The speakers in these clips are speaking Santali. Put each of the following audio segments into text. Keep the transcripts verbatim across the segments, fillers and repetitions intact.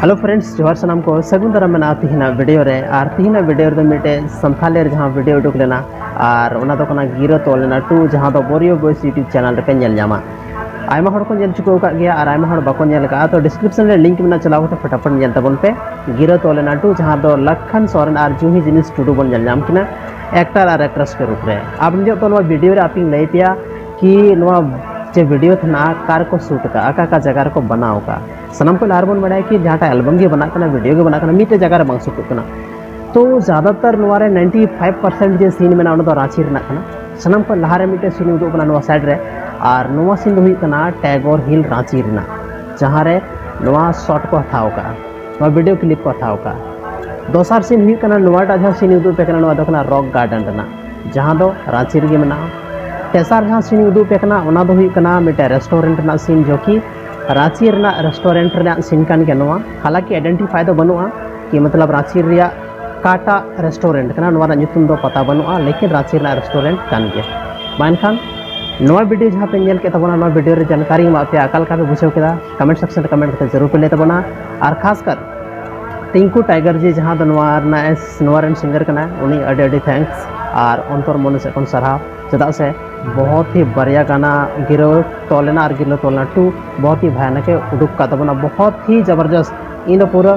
Hello friends, ᱡᱚᱦᱟᱨ ᱥᱟᱱᱟᱢ ᱠᱚ, ᱥᱟᱹᱜᱩᱱ ᱫᱟᱨᱟᱢ ᱢᱮᱱᱟᱜᱼᱟ ᱛᱤᱦᱤᱧᱟᱜ ᱵᱷᱤᱰᱤᱭᱳ ᱨᱮ᱾ ᱟᱨ ᱛᱤᱦᱤᱧᱟᱜ ᱵᱷᱤᱰᱤᱭᱳ ᱨᱮᱫᱚ ᱢᱤᱫᱴᱮᱡ ᱥᱟᱱᱛᱷᱟᱞᱤ ᱨᱮ ᱡᱟᱦᱟᱸ ᱵᱷᱤᱰᱤᱭᱳ ᱩᱰᱩᱠ ᱞᱮᱱᱟ, ᱟᱨ ᱚᱱᱟ ᱫᱚ ᱠᱟᱱᱟ ᱜᱤᱨᱟᱹ ᱛᱚᱞ ᱮᱱᱟ ᱴᱩ, ᱡᱟᱦᱟᱸ ᱫᱚ ᱵᱚᱨᱤᱭᱚ ᱵᱚᱭᱥ YouTube ᱪᱮᱱᱮᱞ ᱨᱮᱯᱮ ᱧᱮᱞ ᱧᱟᱢᱟ᱾ ᱟᱭᱢᱟ ᱦᱚᱲ ᱠᱚ ᱧᱮᱞ ᱪᱩᱠᱟᱹᱣ ᱟᱠᱟᱫ ᱜᱮᱭᱟ ᱟᱨ ᱟᱭᱢᱟ ᱦᱚᱲ ᱵᱟᱠᱚ ᱧᱮᱞ ᱟᱠᱟᱫᱼᱟ, ᱛᱚ ᱰᱤᱥᱠᱨᱤᱯᱥᱚᱱ ᱨᱮ ᱞᱤᱝᱠ ᱢᱮᱱᱟᱜᱼᱟ, ᱪᱟᱞᱟᱣ ᱠᱟᱛᱮ ᱯᱷᱚᱴᱟᱯᱷᱚᱴ ᱧᱮᱞ ᱛᱟᱵᱚᱱ ᱯᱮ᱾ ᱜᱤᱨᱟᱹ ᱛᱚᱞ ᱮᱱᱟ ᱴᱩ, ᱡᱟᱦᱟᱸ ᱫᱚ ᱞᱟᱠᱷᱟᱱ ᱥᱚᱨᱮᱱ ᱟᱨ ᱡᱩᱦᱤ ᱡᱤᱱᱤᱥ ᱴᱩᱰᱩ ᱵᱚᱱ ᱧᱮᱞ ᱧᱟᱢ ᱠᱤᱱᱟ ᱮᱠᱴᱟᱨ ᱟᱨ ᱮᱠᱴᱨᱮᱥ ᱠᱚ ᱨᱩᱯ ᱨᱮ᱾ ᱟᱨ ᱱᱤᱛᱚᱜ ᱫᱚ ᱱᱚᱣᱟ ᱵᱷᱤᱰᱤᱭᱳ ᱨᱮ ᱟᱯᱮᱧ ᱞᱟᱹᱭ ᱯᱮᱭᱟ ᱠᱤ ᱱᱚᱣᱟ ᱡᱮ ᱵᱷᱤᱰᱤᱭᱳ ᱛᱟᱦᱮᱱᱟ, ᱚᱠᱟ ᱨᱮᱠᱚ ᱥᱩᱴ ᱟᱠᱟᱫᱼᱟ, ᱚᱠᱟ ᱚᱠᱟ ᱡᱟᱭᱜᱟ ᱨᱮᱠᱚ ᱵᱮᱱᱟᱣ ᱟᱠᱟᱫᱼᱟ᱾ ᱥᱟᱱᱟᱢ ᱠᱷᱚᱱ ᱞᱟᱦᱟ ᱨᱮᱵᱚᱱ ᱵᱟᱲᱟᱭᱟ ᱠᱤ ᱡᱟᱦᱟᱸᱴᱟᱜ ᱮᱞᱵᱟᱢ ᱜᱮ ᱵᱮᱱᱟᱜ ᱠᱟᱱᱟ, ᱵᱷᱤᱰᱤᱭᱳ ᱜᱮ ᱵᱮᱱᱟᱜ ᱠᱟᱱᱟ, ᱢᱤᱫᱴᱮᱡ ᱡᱟᱭᱜᱟ ᱨᱮ ᱵᱟᱝ ᱥᱩᱴᱚᱜ ᱠᱟᱱᱟ᱾ ᱛᱚ ᱡᱟᱫᱟᱛᱟᱨ ᱱᱚᱣᱟ ᱨᱮ ᱱᱟᱭᱤᱱᱴᱤ ᱯᱷᱟᱭᱤᱵᱷ ᱯᱟᱨᱥᱮᱱᱴ ᱡᱮ ᱥᱤᱱ ᱢᱮᱱᱟᱜᱼᱟ, ᱚᱱᱟ ᱫᱚ ᱨᱟᱸᱪᱤ ᱨᱮᱱᱟᱜ ᱠᱟᱱᱟ᱾ ᱥᱟᱱᱟᱢ ᱠᱷᱚᱱ ᱞᱟᱦᱟ ᱨᱮ ᱢᱤᱫᱴᱮᱡ ᱥᱤᱱ ᱩᱫᱩᱜ ᱠᱟᱱᱟ ᱱᱚᱣᱟ ᱥᱟᱭᱤᱰ ᱨᱮ, ᱟᱨ ᱱᱚᱣᱟ ᱥᱤᱱ ᱫᱚ ᱦᱩᱭᱩᱜ ᱠᱟᱱᱟ ᱴᱮᱜᱳᱨ ᱦᱤᱞ ᱨᱟᱸᱪᱤ ᱨᱮᱱᱟᱜ, ᱡᱟᱦᱟᱸ ᱨᱮ ᱱᱚᱣᱟ ᱥᱚᱴ ᱠᱚ ᱦᱟᱛᱟᱣ ᱠᱟᱜᱼᱟ, ᱱᱚᱣᱟ ᱵᱷᱤᱰᱤᱭᱳ ᱠᱞᱤᱯ ᱠᱚ ᱦᱟᱛᱟᱣ ᱠᱟᱜᱼᱟ᱾ ᱫᱚᱥᱟᱨ ᱥᱤᱱ ᱦᱩᱭᱩᱜ ᱠᱟᱱᱟ ᱱᱚᱣᱟᱴᱟᱜ ᱡᱟᱦᱟᱸ ᱥᱤᱱ ᱩᱫᱩᱜ ᱯᱮ ᱠᱟᱱᱟ, ᱱᱚᱣᱟ ᱫᱚ ᱠᱟᱱᱟ ᱨᱚᱠ ᱜᱟᱨᱰᱮᱱ ᱨᱮᱱᱟᱜ, ᱡᱟᱦᱟᱸ ᱫᱚ ᱨᱟᱸᱪᱤ ᱨᱮᱜᱮ ᱢᱮᱱᱟᱜᱼᱟ᱾ ᱛᱮᱥᱟᱨ ᱡᱟᱦᱟᱸ ᱥᱤᱱ ᱩᱫᱩᱜ ᱯᱮ ᱠᱟᱱᱟ, ᱚᱱᱟ ᱫᱚ ᱦᱩᱭᱩᱜ ᱠᱟᱱᱟ ᱢᱤᱫᱴᱮᱱ ᱨᱮᱥᱴᱩᱨᱮᱱᱴ ᱨᱮᱱᱟᱜ ᱥᱤᱱ, ᱡᱚ ᱠᱤ ᱨᱟᱸᱪᱤ ᱨᱮᱱᱟᱜ ᱨᱮᱥᱴᱩᱨᱮᱱᱴ ᱨᱮᱱᱟᱜ ᱥᱤᱱ ᱠᱟᱱ ᱜᱮᱭᱟ ᱱᱚᱣᱟ᱾ ᱦᱟᱞᱟᱠᱤ ᱟᱭᱰᱮᱱᱴᱤᱯᱷᱟᱭ ᱫᱚ ᱵᱟᱹᱱᱩᱜᱼᱟ ᱠᱤ ᱢᱚᱛᱞᱚᱵ ᱨᱟᱸᱪᱤ ᱨᱮᱭᱟᱜ ᱚᱠᱟᱴᱟᱜ ᱨᱮᱥᱴᱩᱨᱮᱱᱴ ᱠᱟᱱᱟ, ᱱᱚᱣᱟ ᱨᱮᱱᱟᱜ ᱧᱩᱛᱩᱢ ᱫᱚ ᱯᱟᱛᱟ ᱵᱟᱹᱱᱩᱜᱼᱟ, ᱞᱮᱠᱤᱱ ᱨᱟᱸᱪᱤ ᱨᱮᱱᱟᱜ ᱨᱮᱥᱴᱩᱨᱮᱱᱴ ᱠᱟᱱ ᱜᱮᱭᱟ᱾ ᱢᱟ ᱮᱱᱠᱷᱟᱱ ᱱᱚᱣᱟ ᱵᱷᱤᱰᱤᱭᱳ ᱡᱟᱦᱟᱸ ᱯᱮ ᱧᱮᱞ ᱠᱮᱫ ᱛᱟᱵᱚᱱᱟ, ᱱᱚᱣᱟ ᱵᱷᱤᱰᱤᱭᱳ ᱨᱮ ᱡᱟᱱᱠᱟᱨᱤ ᱮᱢᱟᱜ ᱯᱮᱭᱟ, ᱚᱠᱟ ᱞᱮᱠᱟ ᱯᱮ ᱵᱩᱡᱷᱟᱹᱣ ᱠᱮᱫᱟ, ᱠᱚᱢᱮᱱᱴ ᱥᱮᱠᱥᱚᱱ ᱨᱮ ᱠᱚᱢᱮᱱᱴ ᱠᱟᱛᱮ ᱡᱟᱹᱨᱩᱲ ᱯᱮ ᱞᱟᱹᱭ ᱛᱟᱵᱚᱱᱟ᱾ ᱟᱨ ᱠᱷᱟᱥ ᱠᱟᱨ ᱴᱤᱝᱠᱩ ᱴᱟᱭᱜᱟᱨ ᱡᱤ, ᱡᱟᱦᱟᱸ ᱫᱚ ᱱᱚᱣᱟ ᱨᱮᱱᱟᱜ ᱮ, ᱱᱚᱣᱟ ᱨᱮᱱ ᱥᱤᱝᱜᱟᱨ ᱠᱟᱱᱟᱭ, ᱩᱱᱤ ᱟᱹᱰᱤ ᱟᱹᱰᱤ ᱛᱷᱮᱝᱠᱥ ᱟᱨ ᱚᱱᱛᱚᱨ ᱢᱚᱱᱮ ᱥᱮᱫ ᱠᱷᱚᱱ ᱥᱟᱨᱦᱟᱣ, ᱪᱮᱫᱟᱜ ᱥᱮ ᱵᱚᱦᱚᱛ ᱦᱤ ᱵᱟᱨᱭᱟ ᱜᱟᱱᱟ ᱜᱤᱨᱟᱹ ᱛᱚᱞ ᱮᱱᱟ ᱟᱨ ᱜᱤᱨᱟᱹ ᱛᱚᱞ ᱮᱱᱟ ᱴᱩ ᱵᱚᱦᱚᱛ ᱦᱤ ᱵᱷᱟᱭᱟᱱᱟᱠ ᱮ ᱩᱰᱩᱠ ᱠᱟᱜ ᱛᱟᱵᱚᱱᱟ, ᱵᱚᱦᱚᱛ ᱦᱤ ᱡᱟᱵᱟᱨᱡᱚᱥᱛ᱾ ᱤᱧ ᱫᱚ ᱯᱩᱨᱟᱹ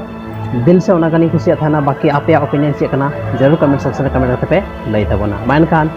ᱫᱤᱞ ᱥᱮ ᱚᱱᱟ ᱜᱟᱱᱤᱧ ᱠᱩᱥᱤᱭᱟᱜ ᱛᱟᱦᱮᱱᱟ᱾ ᱵᱟᱹᱠᱤ ᱟᱯᱮᱭᱟᱜ ᱚᱯᱤᱱᱤᱭᱚᱱ ᱪᱮᱫ ᱠᱟᱱᱟ, ᱡᱟᱹᱨᱩᱲ ᱠᱚᱢᱮᱱᱴ ᱥᱮᱠᱥᱚᱱ ᱨᱮ ᱠᱚᱢᱮᱱᱴ ᱠᱟᱛᱮ ᱯᱮ ᱞᱟᱹᱭ ᱛᱟᱵᱚᱱᱟ᱾ ᱢᱟ ᱮᱱᱠᱷᱟᱱ